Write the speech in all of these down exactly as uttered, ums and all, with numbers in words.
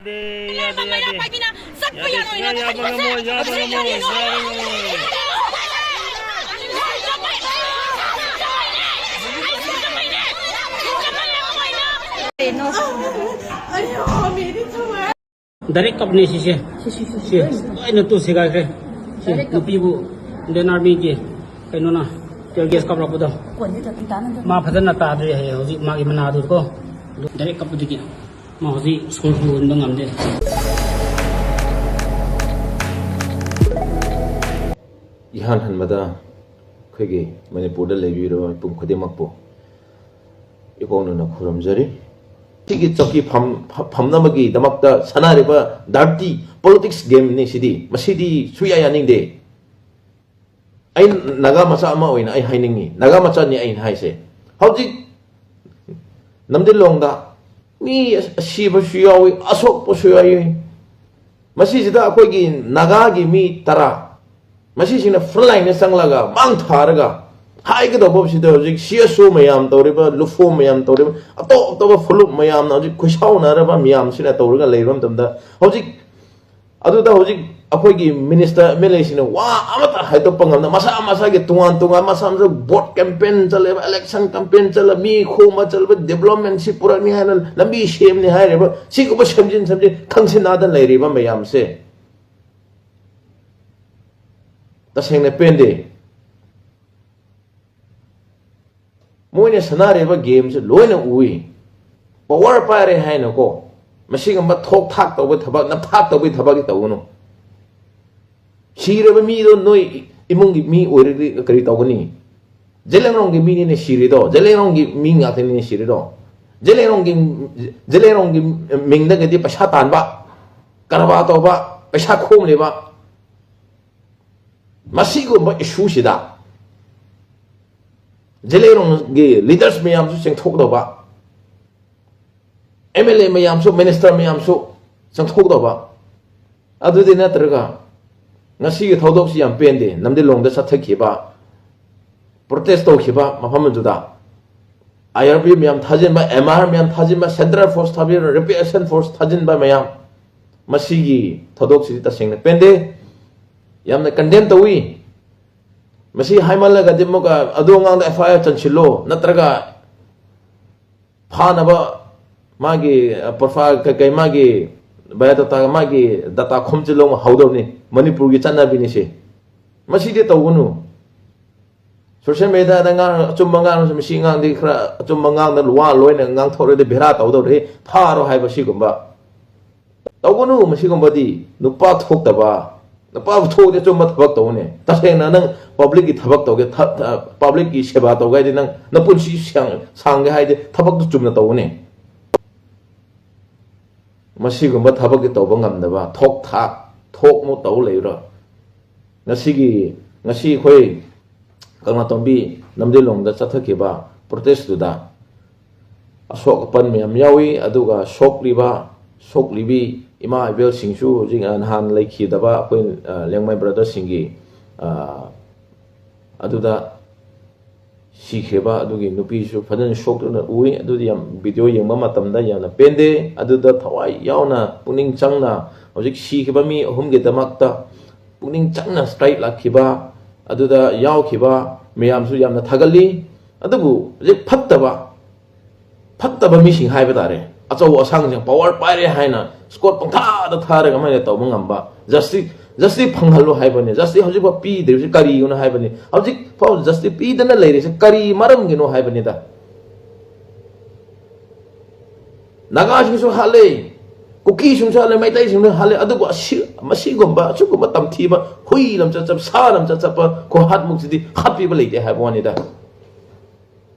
ꯌꯥꯗꯦ, ꯌꯥꯗꯦ, ꯌꯥꯗꯦ꯫ ꯄꯥꯏꯕꯤꯅ ꯆꯠꯄ ꯌꯥꯗꯦ, ꯌꯥꯔꯣꯏꯅ ꯁꯨꯡꯌꯥ ꯌꯥꯕ ꯉꯝꯃꯣꯏ, ꯌꯥꯕ ꯉꯝꯃꯣꯏ, ꯌꯥꯕ ꯉꯝꯃꯣꯏ꯫ ꯀꯩꯅꯣ? ꯑꯌꯣ, ꯃꯤꯗꯤ ꯊꯨꯝꯃꯦ꯫ ꯗꯥꯏꯔꯦꯛ ꯀꯞꯅꯦ ꯁꯤꯁꯦ꯫ ꯁꯤ, ꯁꯤ, ꯁꯤ, ꯁꯤ ꯁꯤ꯫ ꯂꯣꯏꯅ ꯇꯨ ꯁꯦꯒꯥꯏꯈ꯭ꯔꯦ꯫ ꯁꯤ ꯗꯥꯏꯔꯦꯛ ꯀꯞ꯫ ꯅꯨꯄꯤꯕꯨ ꯏꯟꯗꯤꯌꯟ ꯑꯥꯔꯃꯤꯒꯤ ꯀꯩꯅꯣꯅ tear gas ꯀꯥꯞꯂꯛꯄꯗꯣ꯫ ꯀꯣꯟꯗꯤ ꯆꯠꯄꯤ ꯇꯥꯅ ꯑꯗꯨꯝ꯫ ꯃꯥ ꯐꯖꯅ ꯇꯥꯗ꯭ꯔꯤ ꯍꯥꯏꯌꯦ ꯍꯧꯖꯤꯛ ꯃꯥꯒꯤ ꯃꯅꯥꯗꯨꯀꯣ꯫ ꯑꯗꯨ ꯗꯥꯏꯔꯦꯛ ꯀꯞꯄꯗꯒꯤ ꯃꯥ ꯍꯧꯖꯤꯛ ꯁꯣꯔꯁꯨ ꯍꯣꯟꯕ ꯉꯝꯗꯦ꯫ ꯏꯍꯥꯟ ꯍꯥꯟꯕꯗ ꯑꯩꯈꯣꯏꯒꯤ ꯃꯅꯤꯄꯨꯔꯗ ꯂꯩꯕꯤꯔꯤꯕ ꯃꯤꯄꯨꯝ ꯈꯨꯗꯤꯡꯃꯛꯄꯨ ꯏꯀꯣꯛꯅꯅ ꯈꯨꯔꯨꯝꯖꯔꯤ꯫ ꯁꯤꯒꯤ ꯆꯧꯀꯤ ꯐꯝ-, ꯐꯝꯅꯕꯒꯤꯗꯃꯛꯇ ꯁꯥꯟꯅꯔꯤꯕ dirty politics game ꯅꯤ ꯁꯤꯗꯤ꯫ ꯃꯁꯤꯗꯤ ꯁꯨꯌꯥ ꯌꯥꯅꯤꯡꯗꯦ꯫ ꯑꯩ ꯅꯥꯒꯥ ꯃꯆꯥ ꯑꯃ ꯑꯣꯏꯅ ꯑꯩ ꯍꯥꯏꯅꯤꯡꯉꯤ, ꯅꯥꯒꯥ ꯃꯆꯥꯅꯤ ꯑꯩꯅ ꯍꯥꯏꯁꯦ꯫ ꯍꯧꯖꯤꯛ ꯅꯝꯗꯤꯜꯂꯣꯡꯗ ꯃꯤ ꯑꯁꯤꯕꯁꯨ ꯌꯥꯎꯏ, ꯑꯁꯣꯛꯄꯁꯨ ꯌꯥꯎꯏ꯫ ꯃꯁꯤꯁꯤꯗ ꯑꯩꯈꯣꯏꯒꯤ ꯅꯥꯒꯥꯒꯤ ꯃꯤ ꯇꯔꯥ, ꯃꯁꯤꯁꯤꯡꯅ front line ꯗ ꯆꯪꯂꯒ ꯃꯥꯡ ꯊꯥꯔꯒ ꯍꯥꯏꯒꯗꯧꯕꯁꯤꯗ ꯍꯧꯖꯤꯛ C S O ꯃꯌꯥꯝ ꯇꯧꯔꯤꯕ, ꯂꯨꯐꯣ ꯃꯌꯥꯝ ꯇꯧꯔꯤꯕ, ꯑꯇꯣꯞ ꯑꯇꯣꯞꯄ ꯐꯨꯂꯨꯞ ꯃꯌꯥꯝꯅ ꯍꯧꯖꯤꯛ ꯈꯨꯠꯁꯥꯎꯅꯔꯕ ꯃꯌꯥꯝꯁꯤꯅ ꯇꯧꯔꯒ ꯂꯩꯕ ꯃꯇꯝꯗ, ꯍꯧꯖꯤꯛ ꯑꯗꯨꯗ ꯍꯧꯖꯤꯛ ꯑꯩꯈꯣꯏꯒꯤ minister, M L A ꯁꯤꯡꯅ ꯋꯥ ꯑꯃꯠꯇ ꯍꯥꯏꯗꯣꯛꯄ ꯉꯝꯗ, ꯃꯁꯥ ꯃꯁꯥꯒꯤ ꯇꯣꯉꯥꯟ ꯇꯣꯉꯥꯟ, ꯃꯁꯥ ꯃꯁꯥ vote campaign ꯆꯠꯂꯦꯕ, election campaign ꯆꯠꯂ, ꯃꯤ ꯈꯣꯝꯕ ꯆꯠꯂꯕ, development ꯁꯤ ꯄꯨꯔꯛꯅꯤ ꯍꯥꯏꯅ, ꯂꯝꯕꯤ ꯁꯦꯝꯅꯤ ꯍꯥꯏꯔꯦꯕ, ꯁꯤꯒꯨꯝꯕ ꯁꯦꯝꯖꯤꯟ ꯁꯦꯝꯖꯤꯟ ꯈꯪꯁꯤꯟꯅꯗꯅ ꯂꯩꯔꯤꯕ ꯃꯌꯥꯝꯁꯦ ꯇꯁꯦꯡꯅ ꯄꯦꯟꯗꯦ꯫ ꯃꯣꯏꯅ ꯁꯥꯟꯅꯔꯤꯕ game ꯁꯦ ꯂꯣꯏꯅ ꯎꯏ꯫ Power ꯄꯥꯏꯔꯦ ꯍꯥꯏꯅꯀꯣ, ꯃꯁꯤꯒꯨꯝꯕ ꯊꯣꯛ ꯊꯥꯛ ꯇꯧꯕ ꯊꯕꯛ, ꯅꯝꯊꯥꯛ ꯇꯧꯕꯒꯤ ꯊꯕꯛꯇꯤ ꯇꯧꯒꯅꯨ꯫ ꯁꯤꯔꯕ ꯃꯤꯗꯣ ꯅꯣꯏ ꯏꯃꯨꯡꯒꯤ ꯃꯤ ꯑꯣꯏꯔꯗꯤ ꯀꯔꯤ ꯇꯧꯒꯅꯤ? ꯖꯦꯂꯦꯡꯔꯣꯡꯒꯤ ꯃꯤꯅꯤꯅꯦ ꯁꯤꯔꯤꯗꯣ, ꯖꯦꯂꯦꯡꯔꯣꯡꯒꯤ ꯃꯤ ꯉꯥꯛꯇꯅꯤꯅꯦ ꯁꯤꯔꯤꯗꯣ꯫ ꯖꯦꯂꯦꯡꯔꯣꯡꯒꯤ, ꯖꯦꯂꯦꯡꯔꯣꯡꯒꯤ ꯃꯤꯡꯗꯒꯗꯤ ꯄꯩꯁꯥ ꯇꯥꯟꯕ, ꯀꯔꯕꯥꯔ ꯇꯧꯕ, ꯄꯩꯁꯥ ꯈꯣꯝꯂꯤꯕ, ꯃꯁꯤꯒꯨꯝꯕ issue ꯁꯤꯗ ꯖꯦꯂꯦꯔꯣꯡꯒꯤ leaders ꯃꯌꯥꯝꯁꯨ ꯆꯦꯡꯊꯣꯛꯀꯗꯧꯕ, M L A ꯃꯌꯥꯝꯁꯨ, minister ꯃꯌꯥꯝꯁꯨ ꯆꯦꯡꯊꯣꯛꯀꯗꯧꯕ꯫ ꯑꯗꯨꯗꯤ ꯅꯠꯇ꯭ꯔꯒ ꯉꯁꯤꯒꯤ ꯊꯧꯗꯣꯛꯁꯤ ꯌꯥꯝ ꯄꯦꯟꯗꯦ꯫ ꯅꯝꯗꯤꯂꯣꯡꯗ ꯆꯠꯊꯈꯤꯕ, protest ꯇꯧꯈꯤꯕ ꯃꯐꯝ ꯑꯗꯨꯗ ꯑꯥꯏ ꯑꯥꯔ ꯕꯤ ꯃꯌꯥꯝ ꯊꯥꯖꯤꯟꯕ, ꯑꯦꯝ ꯑꯥꯔ ꯃꯌꯥꯝ ꯊꯥꯖꯤꯟꯕ, ꯁꯦꯟꯇ꯭ꯔꯦꯜ ꯐꯣꯔꯁ ꯊꯥꯖꯤꯟꯕ, ꯔꯤꯄꯦꯇ꯭ꯔꯤꯌꯦꯁꯟ ꯐꯣꯔꯁ ꯊꯥꯖꯤꯟꯕ ꯃꯌꯥꯝ, ꯃꯁꯤꯒꯤ ꯊꯧꯗꯣꯛꯁꯤꯗꯤ ꯇꯁꯦꯡꯅ ꯄꯦꯟꯗꯦ꯫ ꯌꯥꯝꯅ ꯀꯟꯗꯦꯝ ꯇꯧꯏ꯫ ꯃꯁꯤ ꯍꯥꯏꯃꯜꯂꯒꯗꯤ ꯑꯃꯨꯛꯀ ꯑꯗꯨ ꯑꯉꯥꯡꯗ ꯑꯦꯐ ꯑꯥꯏ ꯑꯥꯔ ꯆꯟꯁꯤꯜꯂꯣ, ꯅꯠꯇ꯭ꯔꯒ ꯐꯥꯅꯕ ꯃꯥꯒꯤ, ꯑ, ꯄ꯭ꯔꯣꯐꯥꯏꯜ ꯀꯩꯀꯩ, ꯃꯥꯒꯤ ꯕꯥꯏꯑꯣꯗꯥꯇꯥ, ꯃꯥꯒꯤ ꯗꯥꯇꯥ ꯈꯣꯝꯖꯤꯜꯂꯣ ꯍꯧꯗꯧꯅꯤ꯫ ꯃꯅꯤꯄꯨꯔꯒꯤ ꯆꯠꯅꯕꯤꯅꯤ ꯁꯤ꯫ ꯃꯁꯤꯗꯤ ꯇꯧꯒꯅꯨ꯫ ꯁꯣꯁꯤꯌꯦꯜ ꯃꯦꯗꯤꯌꯥꯗ ꯉꯥꯡ-, ꯑꯆꯨꯝꯕ ꯉꯥꯡꯁꯨ, ꯃꯁꯤ ꯑꯉꯥꯡꯗꯤ ꯈꯔ ꯑꯆꯨꯝꯕ ꯉꯥꯡꯗ ꯋꯥ ꯂꯣꯏꯅ ꯉꯥꯡꯊꯣꯛꯂꯗꯤ ꯚꯦꯔꯥ ꯇꯧꯗꯧꯔꯦ, ꯐꯥꯔꯣ ꯍꯥꯏꯕ ꯁꯤꯒꯨꯝꯕ꯫ ꯇꯧꯒꯅꯨ ꯃꯁꯤꯒꯨꯝꯕꯗꯤ꯫ ꯅꯨꯄꯥ ꯊꯣꯛꯇꯕ, ꯅꯨꯄꯥꯕꯨ ꯊꯣꯛꯑꯗꯤ ꯑꯆꯨꯝꯕ ꯊꯕꯛ ꯇꯧꯅꯦ꯫ ꯇꯁꯦꯡꯅ ꯅꯪ ꯄꯕ꯭ꯂꯤꯛꯀꯤ ꯊꯕꯛ ꯇꯧꯒꯦ, ꯊ-, ꯊ-, ꯄꯕ꯭ꯂꯤꯛꯀꯤ ꯁꯦꯕꯥ ꯇꯧꯒꯦ ꯍꯥꯏꯗꯤ, ꯅꯪ ꯅꯄꯨꯟꯁꯤ ꯁꯥꯡ-, ꯁꯥꯡꯒꯦ ꯍꯥꯏꯗꯤ ꯊꯕꯛꯇꯨ ꯆꯨꯝꯅ ꯇꯧꯅꯦ꯫ ꯃꯁꯤꯒꯨꯝꯕ ꯊꯕꯛꯇꯤ ꯇꯧꯕ ꯉꯝꯗꯕ, ꯊꯣꯛ ꯊꯥꯛ, ꯊꯣꯛꯃꯨꯛ ꯇꯧ ꯂꯩꯕ꯭ꯔꯥ? ꯉꯁꯤꯒꯤ, ꯉꯁꯤ ꯑꯩꯈꯣꯏ ꯀꯪꯂꯥꯇꯣꯝꯕꯤ ꯂꯝꯗꯤꯂꯣꯡꯗ ꯆꯠꯊꯈꯤꯕ ꯄ꯭ꯔꯣꯇꯦꯁꯇꯨꯗ ꯑꯁꯣꯛ ꯑꯄꯟ ꯃꯌꯥꯝ ꯌꯥꯎꯏ꯫ ꯑꯗꯨꯒ ꯁꯣꯛꯂꯤꯕ, ꯁꯣꯛꯂꯤꯕꯤ ꯏꯃꯥ ꯏꯕꯦꯜꯁꯤꯡꯁꯨ ꯍꯧꯖꯤꯛ, ꯑ, ꯅꯍꯥꯟ ꯂꯩꯈꯤꯗꯕ ꯑꯩꯈꯣꯏ, ꯑ, ꯂꯦꯡꯃꯥꯏ ꯕ꯭ꯔꯗꯔꯁꯤꯡꯒꯤ, ꯑ, ꯑꯗꯨꯗ ꯁꯤꯈ꯭ꯔꯤꯕ ꯑꯗꯨꯒꯤ ꯅꯨꯄꯤꯁꯨ ꯐꯖꯅ ꯁꯣꯛꯇꯨꯅ ꯎꯏ꯫ ꯑꯗꯨꯗꯤ ꯌꯥꯝ, ꯚꯤꯗꯤꯑꯣ ꯌꯦꯡꯕ ꯃꯇꯝꯗ ꯌꯥꯝꯅ ꯄꯦꯟꯗꯦ꯫ ꯑꯗꯨꯗ ꯊꯋꯥꯏ ꯌꯥꯎꯅ, ꯄꯨꯛꯅꯤꯡ ꯆꯪꯅ ꯍꯧꯖꯤꯛ ꯁꯤꯈꯤꯕ ꯃꯤ ꯑꯍꯨꯝꯒꯤꯗꯃꯛꯇ ꯄꯨꯛꯅꯤꯡ ꯆꯪꯅ ꯁ꯭ꯇ꯭ꯔꯥꯏꯛ ꯂꯥꯛꯈꯤꯕ, ꯑꯗꯨꯗ ꯌꯥꯎꯈꯤꯕ ꯃꯌꯥꯝꯁꯨ ꯌꯥꯝꯅ ꯊꯥꯒꯠꯂꯤ꯫ ꯑꯗꯨꯕꯨ ꯍꯧꯖꯤꯛ ꯐꯠꯇꯕ, ꯐꯠꯇꯕ ꯃꯤꯁꯤꯡ ꯍꯥꯏꯕ ꯇꯥꯔꯦ, ꯑꯆꯧ ꯑꯁꯥꯡꯁꯤꯡ, ꯄꯋꯥꯔ ꯄꯥꯏꯔꯦ ꯍꯥꯏꯅ ꯁ꯭ꯀꯣꯠ ꯄꯪꯊꯥꯗ ꯊꯥꯔꯒ ꯃꯣꯏꯅ ꯇꯧꯕ ꯉꯝꯕ, ꯖꯁꯇꯤꯁ, ꯖꯁꯇꯤꯁ ꯐꯪꯍꯜꯂꯣ ꯍꯥꯏꯕꯅꯤ꯫ ꯖꯁꯇꯤꯁ ꯍꯧꯖꯤꯛꯐꯥꯎ ꯄꯤꯗ꯭ꯔꯤꯕꯁꯤ ꯀꯔꯤꯒꯤꯅꯣ ꯍꯥꯏꯕꯅꯤ꯫ ꯍꯧꯖꯤꯛ ꯐꯥꯎ ꯖꯁꯇꯤꯁ ꯄꯤꯗꯅ ꯂꯩꯔꯤꯁꯦ ꯀꯔꯤ ꯃꯔꯝꯒꯤꯅꯣ ꯍꯥꯏꯕꯅꯤꯗ꯫ ꯅꯥꯒꯥꯁꯤꯡꯁꯨ ꯍꯥꯠꯂꯦ, ꯀꯨꯀꯤꯁꯤꯡꯁꯨ ꯍꯥꯠꯂꯦ, ꯃꯩꯇꯩꯁꯤꯡꯁꯨ ꯍꯥꯠꯂꯦ, ꯑꯗꯨꯕꯨ ꯑꯁꯤ, ꯃꯁꯤꯒꯨꯝꯕ, ꯑꯁꯤꯒꯨꯝꯕ ꯇꯝꯊꯤꯕ, ꯍꯨꯏ ꯂꯝꯆꯠ ꯆꯠꯄ, ꯁꯥ ꯂꯝꯆꯠ ꯆꯠꯄ ꯈꯨꯍꯥꯠꯃꯨꯛꯁꯤꯗꯤ ꯍꯥꯠꯄꯤꯕ ꯂꯩꯇꯦ ꯍꯥꯏꯕ ꯋꯥꯅꯤꯗ꯫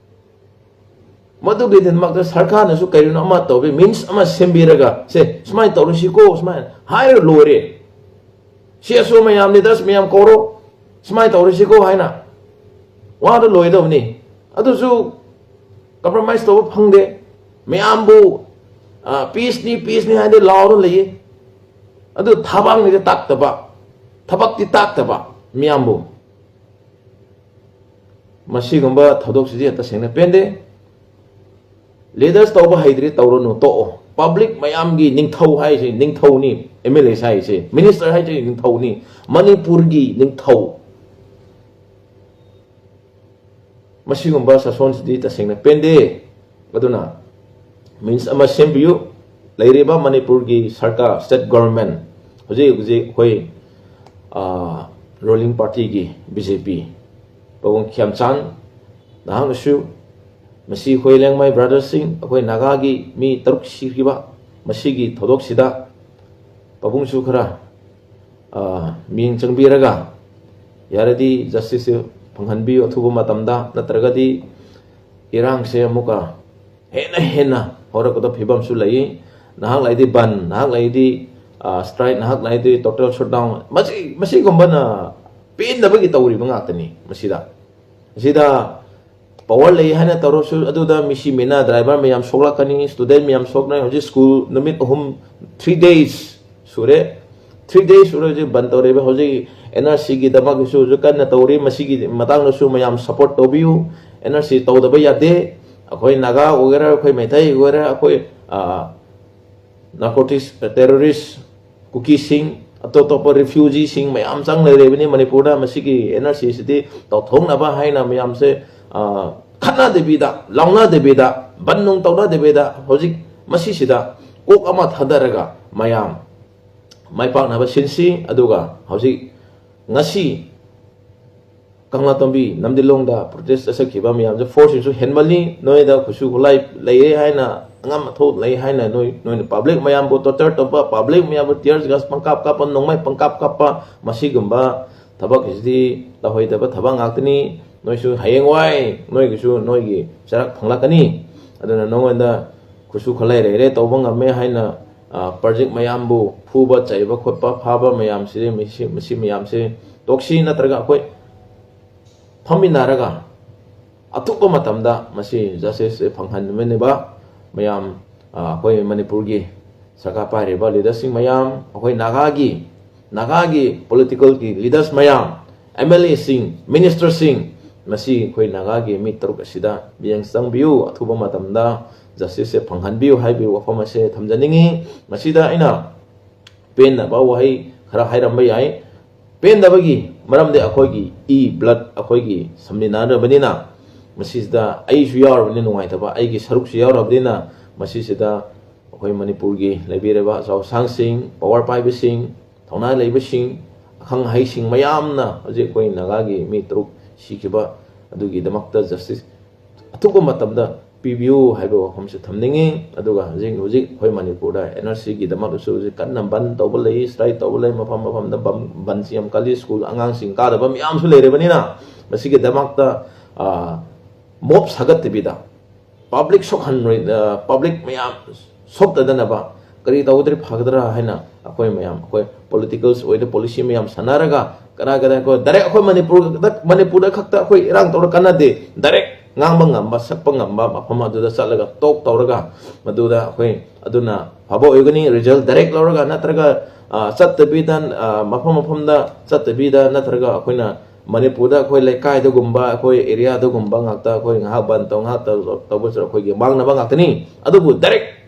ꯃꯗꯨꯒꯤꯗꯃꯛꯇ ꯁꯔꯀꯥꯔꯅꯁꯨ ꯀꯔꯤꯅꯣ ꯑꯃ ꯇꯧꯕꯤ, ꯃꯤꯟꯁ ꯑꯃ ꯁꯦꯝꯕꯤꯔꯒ, ꯁꯦ, ꯁꯨꯃꯥꯏꯅ ꯇꯧꯔꯁꯤꯀꯣ, ꯁꯨꯃꯥꯏꯅ ꯍꯥꯏꯔ ꯂꯣꯏꯔꯦ꯫ ꯁꯤ ꯑꯦꯁ ꯑꯣ ꯃꯌꯥꯝ, ꯂꯤꯗꯔꯁ ꯃꯌꯥꯝ ꯀꯧꯔꯣ, ꯁꯨꯃꯥꯏꯅ ꯇꯧꯔꯁꯤꯀꯣ ꯍꯥꯏꯅ ꯋꯥꯗ ꯂꯣꯏꯗꯕꯅꯤ꯫ ꯑꯗꯨꯁꯨ ꯀꯝꯄ꯭ꯔꯣꯃꯥꯏꯁ ꯇꯧꯕ ꯐꯪꯗꯦ꯫ ꯃꯌꯥꯝꯕꯨ, ꯑ, ꯄꯤꯁꯅꯤ, ꯄꯤꯁꯅꯤ ꯍꯥꯏꯅ ꯂꯥꯎꯔ ꯂꯩꯌꯦ꯫ ꯑꯗꯨ ꯊꯕꯛꯅꯤꯗꯤ ꯇꯥꯛꯇꯕ, ꯊꯕꯛꯇꯤ ꯇꯥꯛꯇꯕ ꯃꯤꯌꯥꯝꯕꯨ꯫ ꯃꯁꯤꯒꯨꯝꯕ ꯊꯧꯗꯣꯛꯁꯤꯗꯤ ꯇꯁꯦꯡꯅ ꯄꯦꯟꯗꯦ꯫ Leaders ꯇꯧꯕ ꯍꯩꯇ꯭ꯔꯦ, ꯇꯧꯔꯅꯨ, ꯇꯣꯛꯑꯣ꯫ Public ꯃꯌꯥꯝꯒꯤ ꯅꯤꯡꯊꯧ ꯍꯥꯏꯁꯦ ꯅꯤꯡꯊꯧꯅꯤ, M L A ꯍꯥꯏꯁꯦ, minister ꯍꯥꯏꯁꯦ ꯅꯤꯡꯊꯧꯅꯤ, ꯃꯅꯤꯄꯨꯔꯒꯤ ꯅꯤꯡꯊꯧ꯫ ꯃꯁꯤꯒꯨꯝꯕ ꯁꯥꯁꯣꯟꯁꯤꯗꯤ ꯇꯁꯦꯡꯅ ꯄꯦꯟꯗꯦ꯫ ꯑꯗꯨꯅ means ꯑꯃ ꯁꯦꯝꯕꯤꯌꯨ꯫ ꯂꯩꯔꯤꯕ ꯃꯅꯤꯄꯨꯔꯒꯤ ꯁꯔꯀꯥꯔ, state government, ꯍꯧꯖꯤꯛ ꯍꯧꯖꯤꯛ ꯑꯩꯈꯣꯏ, ꯑ, ruling partyꯒꯤ B J P, ꯄꯥꯕꯨꯡ ꯈ꯭ꯌꯥꯝꯆꯥꯟ, ꯅꯍꯥꯛꯅꯁꯨ ꯃꯁꯤ ꯑꯩꯈꯣꯏ ꯂꯦꯡꯃꯥꯏ brothersꯁꯤꯡ, ꯑꯩꯈꯣꯏ ꯅꯥꯒꯥꯒꯤ ꯃꯤ ꯇꯔꯨꯛ ꯁꯤꯈꯤꯕ ꯃꯁꯤꯒꯤ ꯊꯧꯗꯣꯛꯁꯤꯗ ꯄꯥꯕꯨꯡꯁꯨ ꯈꯔ, ꯑ, ꯃꯤꯠꯌꯦꯡ ꯆꯪꯕꯤꯔꯒ ꯌꯥꯔꯗꯤ justiceꯁꯦ ꯐꯪꯍꯟꯕꯤꯌꯨ ꯑꯊꯨꯕ ꯃꯇꯝꯗ, ꯅꯠꯇ꯭ꯔꯒꯗꯤ ꯏꯔꯥꯡꯁꯦ ꯑꯃꯨꯛꯀ ꯍꯦꯟꯅ ꯍꯦꯟꯅ ꯍꯧꯔꯛꯀꯗꯕ ꯐꯤꯕꯝꯁꯨ ꯂꯩ꯫ ꯅꯍꯥꯛ ꯂꯩꯗꯤ ꯕꯟ, ꯅꯍꯥꯛ ꯂꯩꯗꯤ, ꯑ, strike, ꯅꯍꯥꯛ ꯂꯩꯗꯤ total shutdown꯫ ꯃꯁꯤ, ꯃꯁꯤꯒꯨꯝꯕꯅ ꯄꯦꯟꯗꯕꯒꯤ ꯇꯧꯔꯤꯕ ꯉꯥꯛꯇꯅꯤ꯫ ꯃꯁꯤꯗ, ꯃꯁꯤꯗ power ꯂꯩ ꯍꯥꯏꯅ ꯇꯧꯔꯁꯨ, ꯑꯗꯨꯗ ꯃꯤꯁꯤ ꯃꯤꯅ, driver ꯃꯌꯥꯝ ꯁꯣꯛꯂꯛꯀꯅꯤ, student ꯃꯌꯥꯝ ꯁꯣꯛꯅꯩ꯫ ꯍꯧꯖꯤꯛ school ꯅꯨꯃꯤꯠ ꯑꯍꯨꯝ, three days ꯁꯨꯔꯦ꯫ Three days ꯁꯨꯔꯦ ꯍꯧꯖꯤꯛ ꯕꯟ ꯇꯧꯔꯤꯕ꯫ ꯍꯧꯖꯤꯛ N R Cꯒꯤꯗꯃꯛꯁꯨ ꯍꯧꯖꯤꯛ ꯀꯟꯅ ꯇꯧꯔꯤ꯫ ꯃꯁꯤꯒꯤ ꯃꯇꯥꯡꯗꯁꯨ ꯃꯌꯥꯝ support ꯇꯧꯕꯤꯌꯨ꯫ N R C ꯇꯧꯗꯕ ꯌꯥꯗꯦ꯫ ꯑꯩꯈꯣꯏ ꯅꯥꯒꯥ ꯑꯣꯏꯒꯦꯔꯥ, ꯑꯩꯈꯣꯏ ꯃꯩꯇꯩ ꯑꯣꯏꯒꯦꯔꯥ, ꯑꯩꯈꯣꯏ, ꯑ, narcotics terrorist, ꯀꯨꯀꯤꯁꯤꯡ, ꯑꯇꯣꯞ ꯑꯇꯣꯞꯄ refugeeꯁꯤꯡ ꯃꯌꯥꯝ ꯆꯪ ꯂꯩꯔꯤꯕꯅꯤ ꯃꯅꯤꯄꯨꯔꯗ꯫ ꯃꯁꯤꯒꯤ N R Cꯁꯤꯗꯤ ꯇꯧꯊꯣꯛꯅꯕ ꯍꯥꯏꯅ ꯃꯌꯥꯝꯁꯦ, ꯑ, ꯈꯠꯅꯗꯕꯤꯗ, ꯂꯥꯎꯅꯗꯕꯤꯗ, ꯕꯟ ꯅꯨꯡ ꯇꯧꯅꯗꯕꯤꯗ, ꯍꯧꯖꯤꯛ ꯃꯁꯤꯁꯤꯗ ꯀꯣꯛ ꯑꯃ ꯊꯥꯗꯔꯒ ꯃꯌꯥꯝ ꯃꯥꯏ ꯄꯥꯛꯅꯕ ꯁꯤꯟꯁꯤ꯫ ꯑꯗꯨꯒ ꯍꯧꯖꯤꯛ ꯉꯁꯤ ꯀꯪꯂꯥꯇꯣꯝꯕꯤ ꯅꯝꯗꯤꯂꯣꯡꯗ protest ꯆꯠꯆꯈꯤꯕ ꯃꯌꯥꯝꯁꯦ forceꯁꯤꯡꯁꯨ ꯍꯦꯟꯃꯜꯂꯤ꯫ ꯅꯣꯏꯗ ꯈꯨꯠꯁꯨ ꯈꯨꯠꯂꯥꯏ ꯂꯩꯌꯦ ꯍꯥꯏꯅ, ꯑꯉꯝ ꯑꯊꯧ ꯂꯩ ꯍꯥꯏꯅ ꯅꯣꯏ, ꯅꯣꯏꯅ public ꯃꯌꯥꯝꯕꯨ torture ꯇꯧꯕ, public ꯃꯌꯥꯝꯕꯨ tear gas ꯄꯪꯀꯥꯞ ꯀꯥꯞꯄ, ꯅꯣꯡꯃꯩ ꯄꯪꯀꯥꯞ ꯀꯥꯞꯄ, ꯃꯁꯤꯒꯨꯝꯕ ꯊꯕꯛꯁꯤꯗꯤ ꯇꯧꯍꯩꯗꯕ ꯊꯕꯛ ꯉꯥꯛꯇꯅꯤ꯫ ꯅꯣꯏꯁꯨ ꯍꯌꯦꯡꯋꯥꯏ ꯅꯣꯏꯒꯤꯁꯨ ꯅꯣꯏꯒꯤ ꯆꯔꯛ ꯐꯪꯂꯛꯀꯅꯤ꯫ ꯑꯗꯨꯅ ꯅꯉꯣꯟꯗ ꯈꯨꯠꯁꯨ ꯈꯨꯠꯂꯥꯏ ꯂꯩꯔꯦ, ꯇꯧꯕ ꯉꯝꯃꯦ ꯍꯥꯏꯅ, ꯑ, ꯄ꯭ꯔꯖꯤꯛ ꯃꯌꯥꯝꯕꯨ ꯐꯨꯕ ꯆꯩꯕ ꯈꯣꯠꯄ ꯐꯥꯕ ꯃꯌꯥꯝꯁꯤ, ꯃꯁꯤ, ꯃꯁꯤ ꯃꯌꯥꯝꯁꯦ ꯇꯣꯛꯁꯤ, ꯅꯠꯇ꯭ꯔꯒ ꯑꯩꯈꯣꯏ ꯐꯝꯃꯤꯟꯅꯔꯒ ꯑꯊꯨꯕ ꯃꯇꯝꯗ ꯃꯁꯤ justice ꯐꯪꯍꯟꯃꯤꯟꯅꯕ ꯃꯌꯥꯝ, ꯑ, ꯑꯩꯈꯣꯏ ꯃꯅꯤꯄꯨꯔꯒꯤ ꯁꯔꯀꯥꯔ ꯄꯥꯏꯔꯤꯕ leaderꯁꯤꯡ ꯃꯌꯥꯝ, ꯑꯩꯈꯣꯏ ꯅꯥꯒꯥꯒꯤ, ꯅꯥꯒꯥꯒꯤ politicalꯒꯤ leaders ꯃꯌꯥꯝ, M L Aꯁꯤꯡ, ministerꯁꯤꯡ, ꯃꯁꯤ ꯑꯩꯈꯣꯏ ꯅꯥꯒꯥꯒꯤ ꯃꯤ ꯇꯔꯨꯛ ꯑꯁꯤꯗ ꯃꯤꯠꯌꯦꯡ ꯆꯪꯕꯤꯌꯨ꯫ ꯑꯊꯨꯕ ꯃꯇꯝꯗ ꯖꯁꯇꯤꯁꯁꯦ ꯐꯪꯍꯟꯕꯤꯌꯨ ꯍꯥꯏꯕꯒꯤ ꯋꯥꯐꯝ ꯑꯁꯦ ꯊꯝꯖꯅꯤꯡꯉꯤ꯫ ꯃꯁꯤꯗ ꯑꯩꯅ ꯄꯦꯟꯗꯕ ꯋꯥꯍꯩ ꯈꯔ ꯍꯥꯏꯔꯝꯕ ꯌꯥꯏ꯫ ꯄꯦꯟꯗꯕꯒꯤ ꯃꯔꯝꯗꯤ ꯑꯩꯈꯣꯏꯒꯤ ꯏ, ꯕ꯭ꯂꯠ, ꯑꯩꯈꯣꯏꯒꯤ ꯁꯝꯃꯤꯟꯅꯔꯕꯅꯤꯅ, ꯃꯁꯤꯁꯤꯗ ꯑꯩꯁꯨ ꯌꯥꯎꯔꯕꯅꯤꯅ ꯅꯨꯡꯉꯥꯏꯇꯕ, ꯑꯩꯒꯤ ꯁꯔꯨꯛꯁꯨ ꯌꯥꯎꯔꯕꯅꯤꯅ, ꯃꯁꯤꯁꯤꯗ ꯑꯩꯈꯣꯏ ꯃꯅꯤꯄꯨꯔꯒꯤ ꯂꯩꯕꯤꯔꯤꯕ ꯑꯆꯧ ꯑꯁꯥꯡꯁꯤꯡ, ꯄꯋꯥꯔ ꯄꯥꯏꯕꯁꯤꯡ, ꯊꯧꯅꯥ ꯂꯩꯕꯁꯤꯡ, ꯑꯈꯪ ꯑꯍꯩꯁꯤꯡ ꯃꯌꯥꯝꯅ ꯍꯧꯖꯤꯛ ꯑꯩꯈꯣꯏ ꯅꯥꯒꯥꯒꯤ ꯃꯤ ꯇꯔꯨꯛ ꯁꯤꯈꯤꯕ ꯑꯗꯨꯒꯤꯗꯃꯛꯇ ꯖꯁꯇꯤꯁ ꯑꯊꯨꯕ ꯃꯇꯝꯗ ꯄꯤꯕꯤꯌꯨ ꯍꯥꯏꯕ ꯋꯥꯐꯝꯁꯨ ꯊꯝꯅꯤꯡꯉꯤ꯫ ꯑꯗꯨꯒ ꯍꯧꯖꯤꯛ ꯍꯧꯖꯤꯛ ꯑꯩꯈꯣꯏ ꯃꯅꯤꯄꯨꯔꯗ ꯑꯦꯟ ꯑꯥꯔ ꯁꯤꯒꯤꯗꯃꯛꯇꯁꯨ ꯍꯧꯖꯤꯛ ꯀꯟꯅ ꯕꯟ ꯇꯧꯕ ꯂꯩ, ꯁ꯭ꯇ꯭ꯔꯥꯏꯛ ꯇꯧꯕ ꯂꯩ, ꯃꯐꯝ ꯃꯐꯝꯗ ꯕꯟ, ꯕꯟꯁꯤ ꯌꯥꯝ ꯀꯜꯂꯤ, ꯁ꯭ꯀꯨꯜ ꯑꯉꯥꯡꯁꯤꯡ ꯀꯥꯗꯕ ꯃꯌꯥꯝꯁꯨ ꯂꯩꯔꯕꯅꯤꯅ, ꯃꯁꯤꯒꯤꯗꯃꯛꯇ, ꯑ, ꯃꯣꯞ ꯁꯥꯒꯠꯇꯕꯤꯗ, ꯄꯕ꯭ꯂꯤꯛ ꯁꯣꯛꯍꯟꯔꯣꯏ, ꯑ, ꯄꯕ꯭ꯂꯤꯛ ꯃꯌꯥꯝ ꯁꯣꯛꯇꯗꯅꯕ ꯀꯔꯤ ꯇꯧꯗ꯭ꯔꯤ ꯐꯒꯗ꯭ꯔꯥ ꯍꯥꯏꯅ ꯑꯩꯈꯣꯏ ꯃꯌꯥꯝ, ꯑꯩꯈꯣꯏ ꯄꯣꯂꯤꯇꯤꯀꯜꯁ ꯑꯣꯏꯗ ꯄꯣꯂꯤꯁꯤ ꯃꯌꯥꯝ ꯁꯥꯟꯅꯔꯒ, ꯀꯗꯥꯏ ꯀꯗꯥꯏ ꯑꯩꯈꯣꯏ ꯗꯥꯏꯔꯦꯛ ꯑꯩꯈꯣꯏ ꯃꯅꯤꯄꯨꯔꯗ, ꯃꯅꯤꯄꯨꯔꯗ ꯈꯛꯇ ꯑꯩꯈꯣꯏ ꯏꯔꯥꯡ ꯇꯧꯔ ꯀꯥꯟꯅꯗꯦ꯫ ꯗꯥꯏꯔꯦꯛ ꯉꯥꯡꯕ ꯉꯝꯕ, ꯁꯛꯄ ꯉꯝꯕ ꯃꯐꯝ ꯑꯗꯨꯗ ꯆꯠꯂꯒ ꯇꯣꯛ ꯇꯧꯔꯒ, ꯃꯗꯨꯗ ꯑꯩꯈꯣꯏ ꯑꯗꯨꯅ ꯐꯕ ꯑꯣꯏꯒꯅꯤ꯫ ꯔꯤꯖꯜ ꯗꯥꯏꯔꯦꯛ ꯂꯧꯔꯒ ꯅꯠꯇ꯭ꯔꯒ, ꯑ, ꯆꯠꯇꯕꯤꯗ, ꯑ, ꯃꯐꯝ ꯃꯐꯝꯗ ꯆꯠꯇꯕꯤꯗ ꯅꯠꯇ꯭ꯔꯒ ꯑꯩꯈꯣꯏꯅ ꯃꯅꯤꯄꯨꯔꯗ ꯑꯩꯈꯣꯏ ꯂꯩꯀꯥꯏꯗꯒꯨꯝꯕ, ꯑꯩꯈꯣꯏ ꯑꯦꯔꯤꯌꯥꯗꯒꯨꯝꯕ ꯉꯥꯛꯇ ꯑꯩꯈꯣꯏ ꯉꯥꯏꯍꯥꯛ ꯕꯟ ꯇꯧ, ꯉꯥꯏꯍꯥꯛ ꯇꯧ, ꯇꯧꯕꯁꯨ ꯑꯩꯈꯣꯏꯒꯤ ꯃꯥꯡꯅꯕ ꯉꯥꯛꯇꯅꯤ꯫ ꯑꯗꯨꯕꯨ ꯗꯥꯏꯔꯦꯛ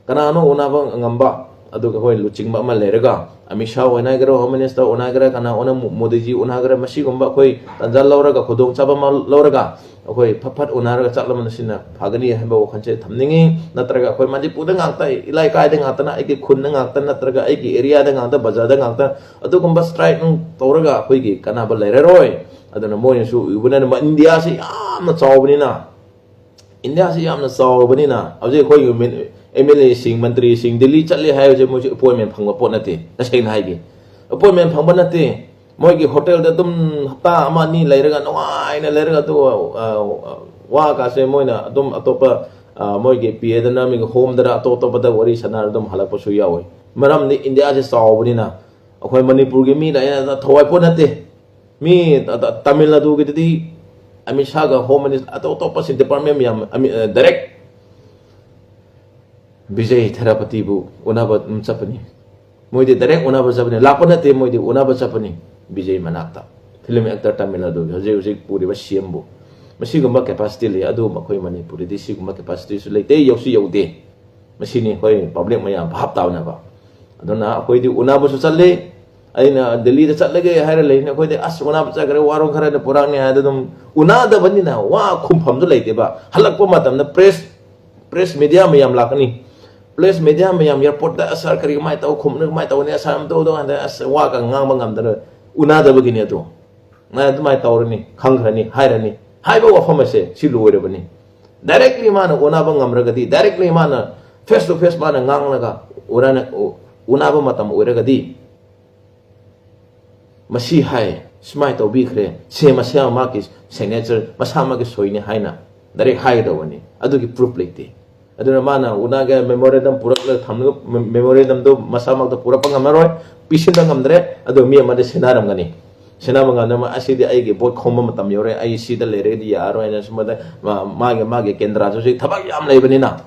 ꯀꯅꯥꯅꯣ ꯎꯅꯕ ꯉꯝꯕ? ꯑꯗꯨꯒ ꯑꯩꯈꯣꯏ ꯂꯨꯆꯤꯡꯕ ꯑꯃ ꯂꯩꯔꯒ, ꯑꯃꯤꯠ ꯁꯥꯍ ꯑꯣꯟꯅꯒꯦꯔꯥ, ꯍꯣꯝ ꯃꯤꯅꯤꯁꯇꯔ ꯑꯣꯟꯅꯒꯦꯔꯥ, ꯀꯅꯥ ꯑꯣꯟꯅ, ꯃꯣꯗꯤꯖꯤ ꯑꯣꯟꯅꯒꯦꯔꯥ, ꯃꯁꯤꯒꯨꯝꯕ ꯑꯩꯈꯣꯏ ꯇꯥꯟꯖꯥ ꯂꯧꯔꯒ, ꯈꯨꯗꯣꯡꯆꯥꯕ ꯑꯃ ꯂꯧꯔꯒ, ꯑꯩꯈꯣꯏ ꯐꯠ ꯐꯠ ꯎꯅꯔꯒ ꯆꯠꯂꯝꯕꯅ ꯁꯤꯅ ꯐꯒꯅꯤ ꯍꯥꯏꯕ ꯋꯥꯈꯜꯁꯦ ꯊꯝꯅꯤꯡꯉꯤ꯫ ꯅꯠꯇ꯭ꯔꯒ ꯑꯩꯈꯣꯏ ꯃꯅꯤꯄꯨꯔꯗ ꯉꯥꯛꯇ, ꯏꯂꯥꯏꯀꯥꯏꯗ ꯉꯥꯛꯇꯅ, ꯑꯩꯒꯤ ꯈꯨꯟꯗ ꯉꯥꯛꯇ, ꯅꯠꯇ꯭ꯔꯒ ꯑꯩꯒꯤ ꯑꯦꯔꯤꯌꯥꯗ ꯉꯥꯛꯇ, ꯕꯖꯥꯔꯗ ꯉꯥꯛꯇ ꯑꯗꯨꯒꯨꯝꯕ ꯁ꯭ꯇ꯭ꯔꯥꯏꯛ ꯅꯨꯡ ꯇꯧꯔꯒ ꯑꯩꯈꯣꯏꯒꯤ ꯀꯥꯟꯅꯕ ꯂꯩꯔꯔꯣꯏ꯫ ꯑꯗꯨꯅ ꯃꯣꯏꯅꯁꯨ ꯎꯕꯅꯤꯅ, ꯏꯟꯗꯤꯌꯥꯁꯤ ꯌꯥꯝꯅ ꯆꯥꯎꯕꯅꯤꯅ, ꯏꯟꯗꯤꯌꯥꯁꯤ ꯌꯥꯝꯅ ꯆꯥꯎꯔꯕꯅꯤꯅ, ꯍꯧꯖꯤꯛ ꯑꯩꯈꯣꯏꯒꯤ ꯑꯦꯝ ꯑꯦꯜ ꯑꯦꯁꯤꯡ, ꯃꯟꯇ꯭ꯔꯤꯁꯤꯡ ꯗꯤꯜꯂꯤ ꯆꯠꯂꯦ ꯍꯥꯏꯕꯁꯦ ꯃꯣꯏꯁꯨ ꯑꯦꯄꯣꯏꯟꯃꯦꯟ ꯐꯪꯕ ꯄꯣꯠ ꯅꯠꯇꯦ, ꯇꯁꯦꯡꯅ ꯍꯥꯏꯒꯦ꯫ ꯑꯦꯄꯣꯏꯟꯃꯦꯟ ꯐꯪꯕ ꯅꯠꯇꯦ꯫ ꯃꯣꯏꯒꯤ ꯍꯣꯇꯦꯜꯗ ꯑꯗꯨꯝ ꯍꯞꯇꯥ ꯑꯃ ꯑꯅꯤ ꯂꯩꯔꯒ, ꯅꯨꯡꯉꯥꯏꯅ ꯂꯩꯔꯒ, ꯑꯗꯨꯒ, ꯑ, ꯑ, ꯋꯥꯒꯁꯦ ꯃꯣꯏꯅ ꯑꯗꯨꯝ ꯑꯇꯣꯞꯄ, ꯑ, ꯃꯣꯏꯒꯤ ꯄꯤ ꯑꯦꯗꯅ, ꯃꯤꯒꯤ ꯍꯣꯝꯗꯔ, ꯑꯇꯣꯞ ꯑꯇꯣꯞꯄꯗ ꯋꯥꯔꯤ ꯁꯥꯟꯅꯔ ꯑꯗꯨꯝ ꯍꯜꯂꯛꯄꯁꯨ ꯌꯥꯎꯋꯤ꯫ ꯃꯔꯝꯗꯤ ꯏꯟꯗꯤꯌꯥꯁꯦ ꯆꯥꯎꯕꯅꯤꯅ꯫ ꯑꯩꯈꯣꯏ ꯃꯅꯤꯄꯨꯔꯒꯤ ꯃꯤꯅ ꯑꯩꯅ ꯊꯋꯥꯏ ꯄꯣꯠ ꯅꯠꯇꯦ꯫ ꯃꯤ ꯇ-, ꯇ-, ꯇꯥꯃꯤꯜ ꯅꯥꯗꯨꯒꯤꯗꯨꯗꯤ ꯑꯃꯤꯠ ꯁꯥꯍꯒ ꯍꯣꯝ ꯃꯤꯅꯤꯁ-, ꯑꯇꯣꯞ ꯑꯇꯣꯞꯄ ꯁꯤ ꯗꯤꯄꯥꯔꯠꯃꯦꯟ ꯃꯌꯥꯝ ꯑꯃꯤ-, ꯑ, ꯗꯥꯏꯔꯦꯛ ꯕꯤꯖꯦ ꯊꯦꯔꯥꯄꯇꯤꯕꯨ ꯎꯅꯕ ꯑꯗꯨꯝ ꯆꯠꯄꯅꯤ꯫ ꯃꯣꯏꯗꯤ ꯗꯥꯏꯔꯦꯛ ꯎꯅꯕ ꯆꯠꯄꯅꯤ, ꯂꯥꯛꯄ ꯅꯠꯇꯦ, ꯃꯣꯏꯗꯤ ꯎꯅꯕ ꯆꯠꯄꯅꯤ ꯕꯤꯖꯦ ꯃꯅꯥꯛꯇ꯫ ꯐꯤꯂꯝ ꯑꯦꯛꯇꯔ ꯇꯥꯃꯤꯜ ꯅꯥꯗꯨꯒꯤ ꯍꯧꯖꯤꯛ ꯍꯧꯖꯤꯛ ꯄꯨꯔꯤꯕ ꯁꯤ ꯑꯦꯝꯕꯨ꯫ ꯃꯁꯤꯒꯨꯝꯕ capacity ꯂꯩ꯫ ꯑꯗꯨ ꯑꯩꯈꯣꯏ ꯃꯅꯤꯄꯨꯔꯗꯗꯤ ꯁꯤꯒꯨꯝꯕ capacityꯁꯨ ꯂꯩꯇꯦ, ꯌꯧꯁꯨ ꯌꯧꯗꯦ꯫ ꯃꯁꯤꯅꯤ ꯑꯩꯈꯣꯏ public ꯃꯌꯥꯝ ꯚꯥꯞ ꯇꯥꯅꯕ꯫ ꯑꯗꯨꯅ ꯑꯩꯈꯣꯏꯗꯤ ꯎꯅꯕꯁꯨ ꯆꯠꯂꯤ꯫ ꯑꯩꯅ ꯗꯦꯜꯂꯤꯗ ꯆꯠꯂꯒꯦ ꯍꯥꯏꯔ ꯂꯩꯅꯤ꯫ ꯑꯩꯈꯣꯏꯗꯤ ꯑꯁ ꯎꯅꯕ ꯆꯠꯈ꯭ꯔꯦ, ꯋꯥꯔꯣꯜ ꯈꯔꯅ ꯄꯨꯔꯛꯅꯤ ꯍꯥꯏꯗ ꯑꯗꯨꯝ ꯎꯅꯗꯕꯅꯤꯅ ꯋꯥ ꯈꯨꯝꯐꯝꯁꯨ ꯂꯩꯇꯦꯕ꯫ ꯍꯜꯂꯛꯄ ꯃꯇꯝꯗ press, press media ꯃꯌꯥꯝ ꯂꯥꯛꯀꯅꯤ꯫ Press media ꯃꯌꯥꯝ airportꯇ ꯑꯁ ꯁꯥꯔ ꯀꯔꯤ ꯀꯃꯥꯏꯅ ꯇꯧ, ꯈꯨꯝꯅ ꯀꯃꯥꯏꯅ ꯇꯧꯅꯤ, ꯑꯁ ꯁꯥꯔ ꯑꯝꯇ ꯎꯗꯧ ꯍꯥꯏꯅ ꯑꯁ ꯋꯥꯒ ꯉꯥꯡꯕ ꯉꯝꯗꯅ ꯎꯅꯗꯕꯒꯤꯅꯤ꯫ ꯑꯗꯨ ꯅꯪ ꯑꯗꯨꯃꯥꯏꯅ ꯇꯧꯔꯅꯤ, ꯈꯪꯈ꯭ꯔꯅꯤ, ꯍꯥꯏꯔꯅꯤ ꯍꯥꯏꯕ ꯋꯥꯐꯝ ꯑꯁꯦ ꯁꯤ ꯂꯣꯏꯔꯕꯅꯤ꯫ Directly ꯃꯥꯅ ꯎꯅꯕ ꯉꯝꯔꯒꯗꯤ, directly ꯃꯥꯅ face to face ꯃꯥꯅ ꯉꯥꯡꯂꯒ ꯎꯔꯅ-, ꯎ-, ꯎꯅꯕ ꯃꯇꯝ ꯑꯣꯏꯔꯒꯗꯤ, ꯃꯁꯤ ꯍꯥꯏ, ꯁꯨꯃꯥꯏꯅ ꯇꯧꯕꯤꯈ꯭ꯔꯦ, ꯁꯦ ꯃꯁꯥ ꯃꯥꯒꯤ signature, ꯃꯁꯥꯃꯛꯀꯤ ꯁꯣꯏꯅꯤ ꯍꯥꯏꯅ direct ꯍꯥꯏꯒꯗꯧꯕꯅꯤ꯫ ꯑꯗꯨꯒꯤ proof ꯂꯩꯇꯦ꯫ ꯑꯗꯨꯅ ꯃꯥꯅ ꯎꯅꯒꯦ memorandum ꯄꯨꯔꯛꯂꯒ ꯊꯝꯂꯒ, memorandumꯗꯨ ꯃꯁꯥꯃꯛꯇ ꯄꯨꯔꯛꯄ ꯉꯝꯃꯔꯣꯏ, ꯄꯤꯁꯤꯟꯕ ꯉꯝꯗ꯭ꯔꯦ, ꯑꯗꯨ ꯃꯤ ꯑꯃꯗ ꯁꯤꯟꯅꯔꯝꯒꯅꯤ꯫ ꯁꯤꯟꯅꯕ ꯉꯝꯗꯅ "ꯑꯁꯤꯗꯤ ꯑꯩꯒꯤ vote ꯈꯣꯝꯕ ꯃꯇꯝ ꯌꯧꯔꯦ, ꯑꯩ ꯁꯤꯗ ꯂꯩꯔꯒꯗꯤ ꯌꯥꯔꯔꯣꯏ" ꯍꯥꯏꯅ ꯁꯨꯝꯕꯗ ꯃꯥ-, ꯃꯥꯒꯤ, ꯃꯥꯒꯤ ꯀꯦꯟꯗ꯭ꯔꯥꯁꯨ ꯍꯧꯖꯤꯛ ꯊꯕꯛ ꯌꯥꯝ ꯂꯩꯕꯅꯤꯅ꯫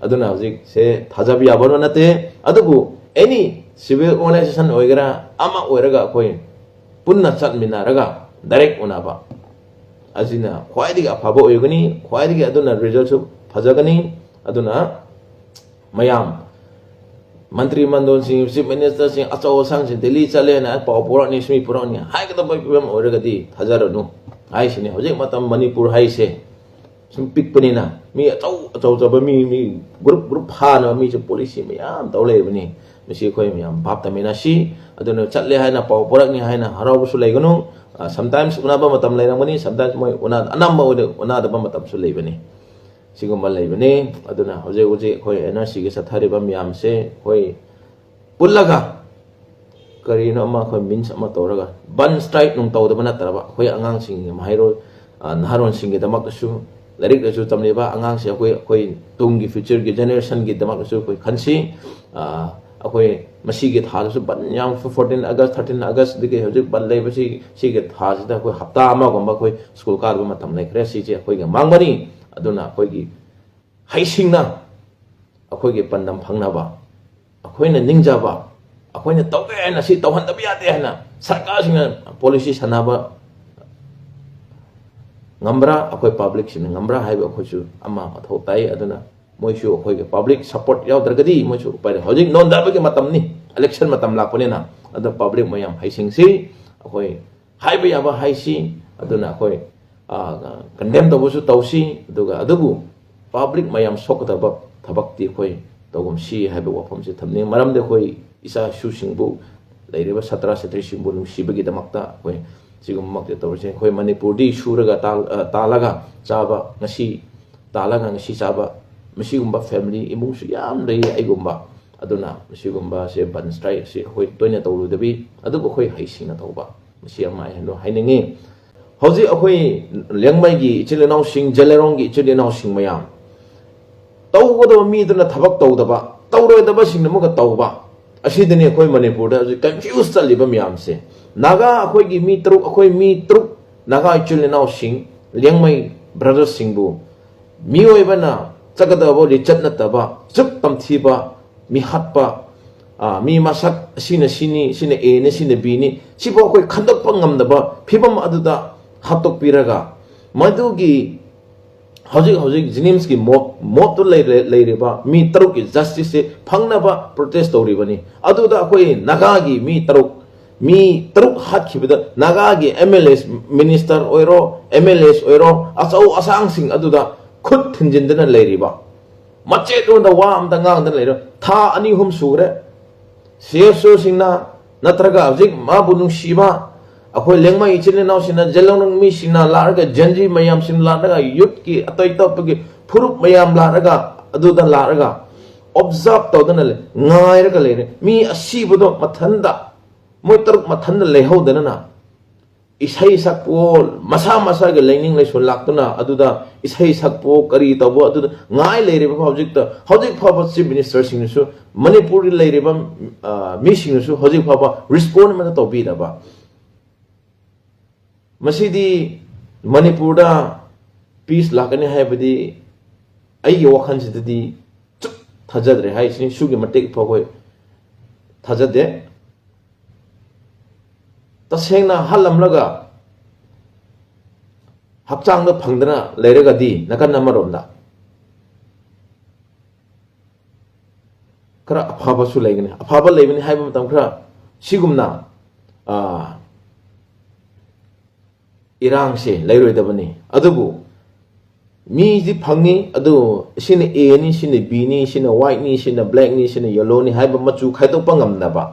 ꯑꯗꯨꯅ ꯍꯧꯖꯤꯛꯁꯦ ꯊꯥꯖꯕ ꯌꯥꯕ ꯅꯠꯇꯦ꯫ ꯑꯗꯨꯕꯨ any civil organization ꯑꯣꯏꯒꯦꯔꯥ, ꯑꯃ ꯑꯣꯏꯔꯒ ꯑꯩꯈꯣꯏ ꯄꯨꯟꯅ ꯆꯠꯃꯤꯟꯅꯔꯒ direct ꯎꯅꯕ ꯑꯁꯤꯅ ꯈ꯭ꯋꯥꯏꯗꯒꯤ ꯑꯐꯕ ꯑꯣꯏꯒꯅꯤ, ꯈ꯭ꯋꯥꯏꯗꯒꯤ ꯑꯗꯨꯅ resultꯁꯨ ꯐꯖꯒꯅꯤ꯫ ꯑꯗꯨꯅ ꯃꯌꯥꯝ ꯃꯟꯇ꯭ꯔꯤ ꯃꯟꯗꯣꯟꯁꯤꯡ, chief ministerꯁꯤꯡ, ꯑꯆꯧ ꯑꯁꯥꯡꯁꯤꯡ ꯗꯦꯜꯂꯤ ꯆꯠꯂꯦꯅ ꯄꯥꯎ ꯄꯨꯔꯛꯅꯤ, ꯁꯨꯃꯤ ꯄꯨꯔꯛꯅꯤ ꯍꯥꯏꯒꯗꯕ ꯐꯤꯕꯝ ꯑꯣꯏꯔꯒꯗꯤ ꯊꯥꯖꯔꯨꯅꯨ ꯍꯥꯏꯁꯤꯅꯤ꯫ ꯍꯧꯖꯤꯛ ꯃꯇꯝ ꯃꯅꯤꯄꯨꯔ ꯍꯥꯏꯁꯦ ꯁꯨꯝ ꯄꯤꯛꯄꯅꯤꯅ ꯃꯤ ꯑꯆꯧ ꯑꯆꯧ ꯑꯆꯧꯕ ꯃꯤ, ꯃꯤ group group ꯐꯥꯅꯕ ꯃꯤꯁꯨ policy ꯃꯌꯥꯝ ꯇꯧ ꯂꯩꯕꯅꯤ꯫ ꯃꯁꯤ ꯑꯩꯈꯣꯏ ꯃꯌꯥꯝ ꯚꯥꯞ ꯇꯥꯃꯤꯟꯅꯁꯤ꯫ ꯑꯗꯨꯅ ꯆꯠꯂꯦ ꯍꯥꯏꯅ ꯄꯥꯎ ꯄꯨꯔꯛꯅꯤ ꯍꯥꯏꯅ ꯍꯔꯥꯎꯕꯁꯨ ꯂꯩꯒꯅꯨ꯫ ꯑ, sometimes ꯎꯅꯕ ꯃꯇꯝ ꯂꯩꯔꯝꯒꯅꯤ, sometimes ꯃꯣꯏ ꯎꯅ-, ꯑꯅꯝꯕ ꯑꯣꯏꯅ ꯎꯅꯗꯕ ꯃꯇꯝꯁꯨ ꯂꯩꯕꯅꯤ꯫ ꯁꯤꯒꯨꯝꯕ ꯂꯩꯕꯅꯤ꯫ ꯑꯗꯨꯅ ꯍꯧꯖꯤꯛ ꯍꯧꯖꯤꯛ ꯑꯩꯈꯣꯏ NRCꯒꯤ ꯆꯠꯊꯔꯤꯕ ꯃꯌꯥꯝꯁꯦ ꯑꯩꯈꯣꯏ ꯄꯨꯜꯂꯒ ꯀꯔꯤꯅꯣ ꯑꯃ ꯑꯩꯈꯣꯏ means ꯑꯃ ꯇꯧꯔꯒ ꯕꯟ strike ꯅꯨꯡ ꯇꯧꯗꯕ ꯅꯠꯇ꯭ꯔꯕ ꯑꯩꯈꯣꯏ ꯑꯉꯥꯡꯁꯤꯡꯒꯤ ꯃꯍꯩꯔꯣꯏ, ꯑ, ꯅꯍꯥꯔꯣꯜꯁꯤꯡꯒꯤꯗꯃꯛꯇꯁꯨ, ꯂꯥꯏꯔꯤꯛ ꯂꯥꯏꯁꯨ ꯇꯝꯂꯤꯕ ꯑꯉꯥꯡꯁꯦ ꯑꯩꯈꯣꯏ, ꯑꯩꯈꯣꯏ ꯇꯨꯡꯒꯤ futureꯒꯤ generationꯒꯤꯗꯃꯛꯇꯁꯨ ꯑꯩꯈꯣꯏ ꯈꯟꯁꯤ꯫ ꯑ, ꯑꯩꯈꯣꯏ ꯃꯁꯤꯒꯤ ꯊꯥꯗꯁꯨ ꯕꯟ ꯌꯥꯝ, fourteen August, thirteen Augustꯗꯒꯤ ꯍꯧꯖꯤꯛ ꯕꯟ ꯂꯩꯕꯁꯤ, ꯁꯤꯒꯤ ꯊꯥꯁꯤꯗ ꯑꯩꯈꯣꯏ ꯍꯞꯇꯥ ꯑꯃꯒꯨꯝꯕ ꯑꯩꯈꯣꯏ ꯁ꯭ꯀꯨꯜ ꯀꯥꯗꯕ ꯃꯇꯝ ꯂꯩꯈ꯭ꯔꯦ꯫ ꯁꯤꯁꯦ ꯑꯩꯈꯣꯏꯒꯤ ꯃꯥꯡꯕꯅꯤ꯫ ꯑꯗꯨꯅ ꯑꯩꯈꯣꯏꯒꯤ ꯍꯩꯁꯤꯡꯅ ꯑꯩꯈꯣꯏꯒꯤ ꯄꯥꯟꯗꯝ ꯐꯪꯅꯕ, ꯑꯩꯈꯣꯏꯅ ꯅꯤꯡꯖꯕ, ꯑꯩꯈꯣꯏꯅ ꯇꯧꯒꯦ ꯍꯥꯏꯅ ꯁꯤ ꯇꯧꯍꯟꯗꯕ ꯌꯥꯗꯦ ꯍꯥꯏꯅ ꯁꯔꯀꯥꯔꯁꯤꯡꯅ policy ꯁꯥꯟꯅꯕ ꯉꯝꯕ꯭ꯔꯥ, ꯑꯩꯈꯣꯏ ꯄꯕ꯭ꯂꯤꯛꯁꯤꯡꯅ ꯉꯝꯕ꯭ꯔꯥ ꯍꯥꯏꯕ ꯑꯩꯈꯣꯏꯁꯨ ꯑꯃ ꯃꯊꯧ ꯇꯥꯏ꯫ ꯑꯗꯨꯅ ꯃꯣꯏꯁꯨ ꯑꯩꯈꯣꯏꯒꯤ ꯄꯕ꯭ꯂꯤꯛ ꯁꯄꯣꯔꯠ ꯌꯥꯎꯗ꯭ꯔꯒꯗꯤ ꯃꯣꯏꯁꯨ ꯎꯄꯥꯏ ꯂꯩ꯫ ꯍꯧꯖꯤꯛ ꯅꯣꯟꯊꯕꯒꯤ ꯃꯇꯝꯅꯤ, ꯏꯂꯦꯛꯁꯟ ꯃꯇꯝ ꯂꯥꯛꯄꯅꯤꯅ꯫ ꯑꯗꯣ ꯄꯕ꯭ꯂꯤꯛ ꯃꯌꯥꯝ ꯍꯩꯁꯤꯡꯁꯤ, ꯑꯩꯈꯣꯏ ꯍꯥꯏꯕ ꯌꯥꯕ ꯍꯥꯏꯁꯤ꯫ ꯑꯗꯨꯅ ꯑꯩꯈꯣꯏ ꯀꯟꯗꯦꯝ ꯇꯧꯕꯁꯨ ꯇꯧꯁꯤ, ꯑꯗꯨꯒ ꯑꯗꯨꯕꯨ ꯄꯕ꯭ꯂꯤꯛ ꯃꯌꯥꯝ ꯁꯣꯛꯀꯗꯕ ꯊꯕꯛꯇꯤ ꯑꯩꯈꯣꯏ ꯇꯧꯒꯨꯝꯁꯤ ꯍꯥꯏꯕ ꯋꯥꯐꯝꯁꯤ ꯊꯝꯅꯤꯡꯉꯤ꯫ ꯃꯔꯝꯗꯤ ꯑꯩꯈꯣꯏ ꯏꯆꯥ ꯏꯁꯨꯁꯤꯡꯕꯨ, ꯂꯩꯔꯤꯕ ꯁꯥꯇ꯭ꯔ ꯁꯥꯇ꯭ꯔꯤꯁꯤꯡꯕꯨ ꯅꯨꯡꯁꯤꯕꯒꯤꯗꯃꯛꯇ ꯑꯩꯈꯣꯏ ꯁꯤꯒꯨꯝꯕꯃꯛꯇꯤ ꯇꯧꯔꯤꯁꯦ꯫ ꯑꯩꯈꯣꯏ ꯃꯅꯤꯄꯨꯔꯗꯤ ꯁꯨꯔꯒ ꯇꯥꯜ-, ꯑ, ꯇꯥꯜꯂꯒ ꯆꯥꯕ, ꯉꯁꯤ ꯇꯥꯜꯂꯒ ꯉꯁꯤ ꯆꯥꯕ, ꯃꯁꯤꯒꯨꯝꯕ ꯐꯦꯃꯤꯂꯤ ꯏꯃꯨꯡꯁꯨ ꯌꯥꯝ ꯂꯩ ꯑꯩꯒꯨꯝꯕ꯫ ꯑꯗꯨꯅ ꯃꯁꯤꯒꯨꯝꯕꯁꯦ ꯕꯟ ꯁ꯭ꯇ꯭ꯔꯥꯏꯛꯁꯤ ꯑꯩꯈꯣꯏ ꯇꯣꯏꯅ ꯇꯧꯔꯨꯗꯕꯤ, ꯑꯗꯨꯕꯨ ꯑꯩꯈꯣꯏ ꯍꯩꯁꯤꯡꯅ ꯇꯧꯕ, ꯃꯁꯤ ꯑꯃ ꯑꯩ ꯍꯥꯏꯅ-, ꯍꯥꯏꯅꯤꯡꯉꯤ꯫ ꯍꯧꯖꯤꯛ ꯑꯩꯈꯣꯏ ꯂꯤꯌꯥꯡꯃꯩꯒꯤ ꯏꯆꯤꯜ ꯏꯅꯥꯎꯁꯤꯡ, ꯖꯦꯂꯦꯔꯣꯡꯒꯤ ꯏꯆꯤꯜ ꯏꯅꯥꯎꯁꯤꯡ ꯃꯌꯥꯝ, ꯇꯧꯒꯗꯕ ꯃꯤꯗꯨꯅ ꯊꯕꯛ ꯇꯧꯗꯕ, ꯇꯧꯔꯣꯏꯗꯕꯁꯤꯡꯅ ꯑꯃꯨꯛꯀ ꯇꯧꯕ, ꯑꯁꯤꯗꯅꯤ ꯑꯩꯈꯣꯏ ꯃꯅꯤꯄꯨꯔꯗ ꯍꯧꯖꯤꯛ ꯀꯟꯐ꯭ꯌꯨꯁ ꯆꯠꯂꯤꯕ ꯃꯌꯥꯝꯁꯦ꯫ ꯅꯥꯒꯥ ꯑꯩꯈꯣꯏꯒꯤ ꯃꯤ ꯇꯔꯨꯛ, ꯑꯩꯈꯣꯏ ꯃꯤ ꯇꯔꯨꯛ ꯅꯥꯒꯥ ꯏꯆꯤꯜ ꯏꯅꯥꯎꯁꯤꯡ, ꯂꯤꯌꯥꯡꯃꯩ ꯕ꯭ꯔꯗꯔꯁꯤꯡꯕꯨ ꯃꯤꯑꯣꯏꯕꯅ ꯆꯠꯀꯗꯕ ꯂꯤꯆꯠ ꯅꯠꯇꯕ, ꯆꯨꯞ ꯇꯝꯊꯤꯕ, ꯃꯤꯍꯥꯠꯄ, ꯑ, ꯃꯤ ꯃꯁꯛ ꯑꯁꯤꯅ ꯁꯤꯅꯤ, ꯁꯤꯅ Aꯅꯤ, ꯁꯤꯅ Bꯅꯤ, ꯁꯤꯐꯥꯎ ꯑꯩꯈꯣꯏ ꯈꯟꯗꯣꯛꯄ ꯉꯝꯗꯕ ꯐꯤꯕꯝ ꯑꯗꯨꯗ ꯍꯥꯠꯇꯣꯛꯄꯤꯔꯒ, ꯃꯗꯨꯒꯤ ꯍꯧꯖꯤꯛ ꯍꯧꯖꯤꯛ ꯖꯤꯅꯤꯝꯁꯀꯤ ꯃꯣꯞ-, ꯃꯣꯞꯇ ꯂꯩꯔꯦ-, ꯂꯩꯔꯤꯕ ꯃꯤ ꯇꯔꯨꯛꯀꯤ ꯖꯁꯇꯤꯁꯁꯦ ꯐꯪꯅꯕ ꯄ꯭ꯔꯣꯇꯦꯁ ꯇꯧꯔꯤꯕꯅꯤ꯫ ꯑꯗꯨꯗ ꯑꯩꯈꯣꯏ ꯅꯥꯒꯥꯒꯤ ꯃꯤ ꯇꯔꯨꯛ, ꯃꯤ ꯇꯔꯨꯛ ꯍꯥꯠꯈꯤꯕꯗ ꯅꯥꯒꯥꯒꯤ MLAs, ꯃꯤꯅꯤꯁꯇꯔ ꯑꯣꯏꯔꯣ, MLAs ꯑꯣꯏꯔꯣ, ꯑꯆꯧ ꯑꯁꯥꯡꯁꯤꯡ ꯑꯗꯨꯗ ꯈꯨꯠ ꯊꯤꯟꯖꯤꯟꯗꯅ ꯂꯩꯔꯤꯕ, ꯃꯆꯦꯠ ꯑꯣꯏꯅ ꯋꯥ ꯑꯝꯇ ꯉꯥꯡꯗꯅ ꯂꯩꯔꯣ꯫ ꯊꯥ ꯑꯅꯤ ꯑꯍꯨꯝ ꯁꯨꯈ꯭ꯔꯦ꯫ CSOꯁꯤꯡꯅ ꯅꯠꯇ꯭ꯔꯒ ꯍꯧꯖꯤꯛ ꯃꯥꯕꯨ ꯅꯨꯡꯁꯤꯕ ꯑꯩꯈꯣꯏ ꯂꯦꯡꯃꯩ ꯏꯆꯤꯜ ꯏꯅꯥꯎꯁꯤꯡꯅ, ꯖꯦꯂꯣꯡ ꯃꯤꯁꯤꯡꯅ ꯂꯥꯛꯑꯒ, Gen Z ꯃꯌꯥꯝꯁꯤꯡ ꯂꯥꯛꯑꯒ, ꯌꯨꯠꯀꯤ ꯑꯇꯩ ꯑꯇꯣꯞꯄꯒꯤ ꯐꯨꯔꯨꯞ ꯃꯌꯥꯝ ꯂꯥꯛꯑꯒ, ꯑꯗꯨꯗ ꯂꯥꯛꯑꯒ ꯑꯣꯕꯖꯥꯔꯕ ꯇꯧꯗꯅ ꯂꯩ, ꯉꯥꯏꯔꯒ ꯂꯩꯔꯦ꯫ ꯃꯤ ꯑꯁꯤꯕꯗꯣ ꯃꯊꯟꯗ, ꯃꯣꯏ ꯇꯔꯨꯛ ꯃꯊꯟꯗ ꯂꯩꯍꯧꯗꯅ ꯏꯁꯩ ꯁꯛꯄꯣ, ꯃꯁꯥ ꯃꯁꯥꯒꯤ ꯂꯥꯏꯅꯤꯡ ꯂꯥꯏꯁꯣꯟ ꯂꯥꯛꯇꯨꯅ ꯑꯗꯨꯗ ꯏꯁꯩ ꯁꯛꯄꯣ, ꯀꯔꯤ ꯇꯧꯕꯣ, ꯑꯗꯨꯗ ꯉꯥꯏ ꯂꯩꯔꯤꯕ ꯐꯥꯎ ꯍꯧꯖꯤꯛꯇ, ꯍꯧꯖꯤꯛ ꯐꯥꯎꯕ ꯆꯤꯐ ꯃꯤꯅꯤꯁꯇꯔꯁꯤꯡꯅꯁꯨ, ꯃꯅꯤꯄꯨꯔꯗ ꯂꯩꯔꯤꯕ, ꯑ, ꯃꯤꯁꯤꯡꯅꯁꯨ ꯍꯧꯖꯤꯛ ꯐꯥꯎꯕ ꯔꯤꯁꯄꯣꯟ ꯑꯃꯠꯇ ꯇꯧꯕꯤꯗꯕ꯫ ꯃꯁꯤꯗꯤ ꯃꯅꯤꯄꯨꯔꯗ ꯄꯤꯁ ꯂꯥꯛꯀꯅꯤ ꯍꯥꯏꯕꯗꯤ ꯑꯩꯒꯤ ꯋꯥꯈꯜꯁꯤꯗꯗꯤ ꯆꯨꯞ ꯊꯥꯖꯗ꯭ꯔꯦ ꯍꯥꯏꯁꯤꯅꯤ꯫ ꯁꯨꯒꯤ ꯃꯇꯤꯛ ꯐꯥꯎꯕ ꯊꯥꯖꯗꯦ꯫ ꯇꯁꯦꯡꯅ ꯍꯥꯠꯂꯝꯂꯒ ꯍꯛꯆꯥꯡꯗ ꯐꯪꯗꯅ ꯂꯩꯔꯒꯗꯤ ꯅꯥꯀꯟ ꯑꯃꯔꯣꯝꯗ ꯈꯔ ꯑꯐꯕꯁꯨ ꯂꯩꯒꯅꯤ꯫ ꯑꯐꯕ ꯂꯩꯕꯅꯤ ꯍꯥꯏꯕ ꯃꯇꯝ ꯈꯔ ꯁꯤꯒꯨꯝꯅ, ꯑ, ꯏꯔꯥꯡꯁꯦ ꯂꯩꯔꯣꯏꯗꯕꯅꯤ꯫ ꯑꯗꯨꯕꯨ ꯃꯤꯗꯤ ꯐꯪꯉꯤ, ꯑꯗꯨ ꯁꯤꯅ ꯑꯦꯅꯤ, ꯁꯤꯅ ꯕꯤꯅꯤ, ꯁꯤꯅ ꯋꯥꯏꯠꯅꯤ, ꯁꯤꯅ ꯕ꯭ꯂꯦꯛꯅꯤ, ꯁꯤꯅ ꯌꯦꯂꯣꯅꯤ ꯍꯥꯏꯕ ꯃꯆꯨ ꯈꯥꯏꯗꯣꯛꯄ ꯉꯝꯗꯕ,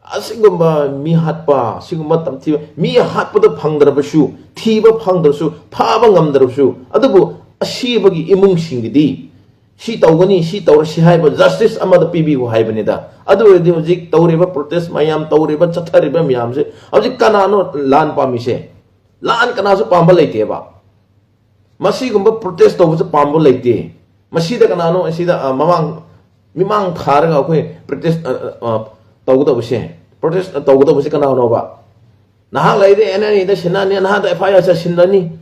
ꯑꯁꯤꯒꯨꯝꯕ ꯃꯤ ꯍꯥꯠꯄ, ꯁꯤꯒꯨꯝꯕ ꯇꯝꯊꯤꯕ, ꯃꯤ ꯍꯥꯠꯄꯗ ꯐꯪꯗ꯭ꯔꯕꯁꯨ, ꯊꯤꯕ ꯐꯪꯗ꯭ꯔꯁꯨ, ꯐꯥꯕ ꯉꯝꯗ꯭ꯔꯕꯁꯨ, ꯑꯗꯨꯕꯨ ꯑꯁꯤꯕꯒꯤ ꯏꯃꯨꯡꯁꯤꯡꯒꯤꯗꯤ ꯁꯤ ꯇꯧꯒꯅꯤ, ꯁꯤ ꯇꯧꯔꯁꯤ ꯍꯥꯏꯕ justice ꯑꯃꯗ ꯄꯤꯕꯤꯌꯨ ꯍꯥꯏꯕꯅꯤꯗ꯫ ꯑꯗꯨ ꯑꯣꯏꯔꯗꯤ ꯍꯧꯖꯤꯛ ꯇꯧꯔꯤꯕ protest ꯃꯌꯥꯝ, ꯇꯧꯔꯤꯕ, ꯆꯠꯊꯔꯤꯕ ꯃꯌꯥꯝꯁꯦ, ꯍꯧꯖꯤꯛ ꯀꯅꯥꯅꯣ ꯂꯥꯟ ꯄꯥꯝꯃꯤꯁꯦ? ꯂꯥꯟ ꯀꯅꯥꯁꯨ ꯄꯥꯝꯕ ꯂꯩꯇꯦꯕ꯫ ꯃꯁꯤꯒꯨꯝꯕ protest ꯇꯧꯕꯁꯦ ꯄꯥꯝꯕ ꯂꯩꯇꯦ꯫ ꯃꯁꯤꯗ ꯀꯅꯥꯅꯣ ꯑꯁꯤꯗ, ꯑ, ꯃꯃꯥꯡ, ꯃꯤꯃꯥꯡ ꯊꯥꯔꯒ ꯑꯩꯈꯣꯏ protest, ꯑ, ꯑ, ꯑ, ꯇꯧꯒꯗꯧꯕꯁꯦ, protest ꯇꯧꯒꯗꯧꯕꯁꯦ ꯀꯅꯥꯅꯣꯕ? ꯅꯍꯥꯛ ꯂꯩꯔꯗꯤ NIA ꯗ ꯁꯤꯟꯅꯅꯤ, ꯅꯍꯥꯛꯇ FIR ꯁꯤꯟꯅꯅꯤ꯫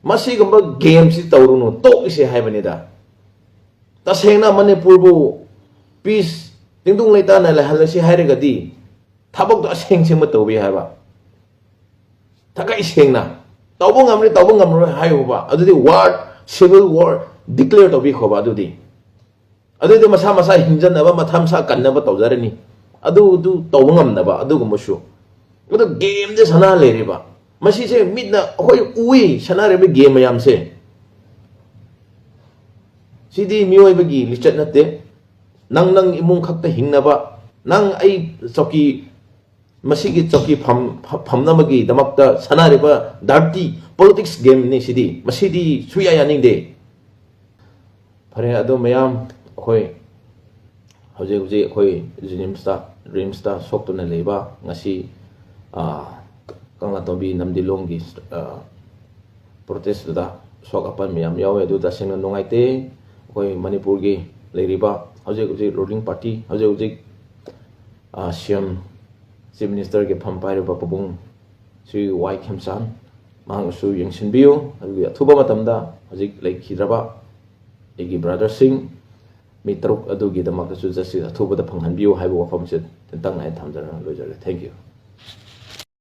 ꯃꯁꯤꯒꯨꯝꯕ game ꯁꯤ ꯇꯧꯔꯨꯅꯨ, ꯇꯣꯛꯏꯁꯦ ꯍꯥꯏꯕꯅꯤꯗ꯫ ꯇꯁꯦꯡꯅ ꯃꯅꯤꯄꯨꯔꯕꯨ peace, ꯇꯤꯡꯗꯨꯡ ꯂꯩꯇꯥꯅ ꯂꯩꯍꯜꯂꯁꯤ ꯍꯥꯏꯔꯒꯗꯤ ꯊꯕꯛꯇꯣ ꯑꯁꯦꯡ ꯁꯦꯡꯕ ꯇꯧꯕꯤ ꯍꯥꯏꯕ꯫ ꯊꯀꯩ ꯁꯦꯡꯅ ꯇꯧꯕ ꯉꯝꯔꯦ, ꯇꯧꯕ ꯉꯝꯔꯣꯏ ꯍꯥꯏꯌꯨꯕ꯫ ꯑꯗꯨꯗꯤ war, civil war declare ꯇꯧꯕꯤꯈꯣꯕ꯫ ꯑꯗꯨꯗꯤ, ꯑꯗꯨꯗꯤ ꯃꯁꯥ ꯃꯁꯥ ꯍꯤꯡꯖꯅꯕ, ꯃꯊꯥ ꯃꯁꯥ ꯀꯟꯅꯕ ꯇꯧꯖꯔꯅꯤ꯫ ꯑꯗꯨꯗꯨ ꯇꯧꯕ ꯉꯝꯗꯕ ꯑꯗꯨꯒꯨꯝꯕꯁꯨ꯫ ꯑꯗꯨ game ꯁꯦ ꯁꯥꯟꯅ ꯂꯩꯔꯤꯕ꯫ ꯃꯁꯤꯁꯦ ꯃꯤꯠꯅ ꯑꯩꯈꯣꯏ ꯎꯏ, ꯁꯥꯟꯅꯔꯤꯕ game ꯃꯌꯥꯝꯁꯦ꯫ ꯁꯤꯗꯤ ꯃꯤꯑꯣꯏꯕꯒꯤ ꯂꯤꯆꯠ ꯅꯠꯇꯦ꯫ ꯅꯪ, ꯅꯪ ꯏꯃꯨꯡ ꯈꯛꯇ ꯍꯤꯡꯅꯕ, ꯅꯪ ꯑꯩ ꯆꯧꯀꯤ, ꯃꯁꯤꯒꯤ ꯆꯧꯀꯤ ꯐꯝ-, ꯐ-, ꯐꯝꯅꯕꯒꯤꯗꯃꯛꯇ ꯁꯥꯟꯅꯔꯤꯕ dirty politics game ꯅꯤ ꯁꯤꯗꯤ꯫ ꯃꯁꯤꯗꯤ ꯁꯨꯌꯥ ꯌꯥꯅꯤꯡꯗꯦ꯫ ꯐꯔꯦ, ꯑꯗꯣ ꯃꯌꯥꯝ, ꯑꯩꯈꯣꯏ ꯍꯧꯖꯤꯛ ꯍꯧꯖꯤꯛ ꯑꯩꯈꯣꯏ JNIMS ꯇ, RIMS ꯇ ꯁꯣꯛꯇꯨꯅ ꯂꯩꯕ ꯉꯁꯤ, ꯑ, ꯀꯪꯂꯥꯇꯣꯝꯕꯤ ꯅꯝꯗꯤꯂꯣꯡꯒꯤ, ꯑ, protest ꯇꯨꯗ ꯑꯁꯣꯛ ꯑꯄꯟ ꯃꯌꯥꯝ ꯌꯥꯎꯋꯦ꯫ ꯑꯗꯨ ꯇꯁꯦꯡꯅ ꯅꯨꯡꯉꯥꯏꯇꯦ꯫ ꯑꯩꯈꯣꯏ ꯃꯅꯤꯄꯨꯔꯒꯤ ꯂꯩꯔꯤꯕ ꯍꯧꯖꯤꯛ ꯍꯧꯖꯤꯛ ruling party, ꯍꯧꯖꯤꯛ ꯍꯧꯖꯤꯛ, ꯑ, CM, Chief Minister ꯒꯤ ꯐꯝ ꯄꯥꯏꯔꯤꯕ ꯄꯥꯕꯨꯡ ꯁ꯭ꯔꯤ ꯋꯥꯏ ꯈꯦꯝꯆꯥꯟ, ꯃꯍꯥꯛꯅꯁꯨ ꯌꯦꯡꯁꯤꯟꯕꯤꯌꯨ꯫ ꯑꯗꯨꯒꯤ ꯑꯊꯨꯕ ꯃꯇꯝꯗ ꯍꯧꯖꯤꯛ ꯂꯩꯈꯤꯗ꯭ꯔꯕ ꯑꯩꯒꯤ brother ꯁꯤꯡ, ꯃꯤ ꯇꯔꯨꯛ ꯑꯗꯨꯒꯤꯗꯃꯛꯇꯁꯨ justice ꯑꯊꯨꯕꯗ ꯐꯪꯍꯟꯕꯤꯌꯨ ꯍꯥꯏꯕ ꯋꯥꯐꯝꯁꯦ ꯇꯦꯟꯇꯛꯅ ꯑꯩ ꯊꯝꯖꯔꯒ ꯂꯣꯏꯖꯔꯒꯦ꯫ Thank you꯫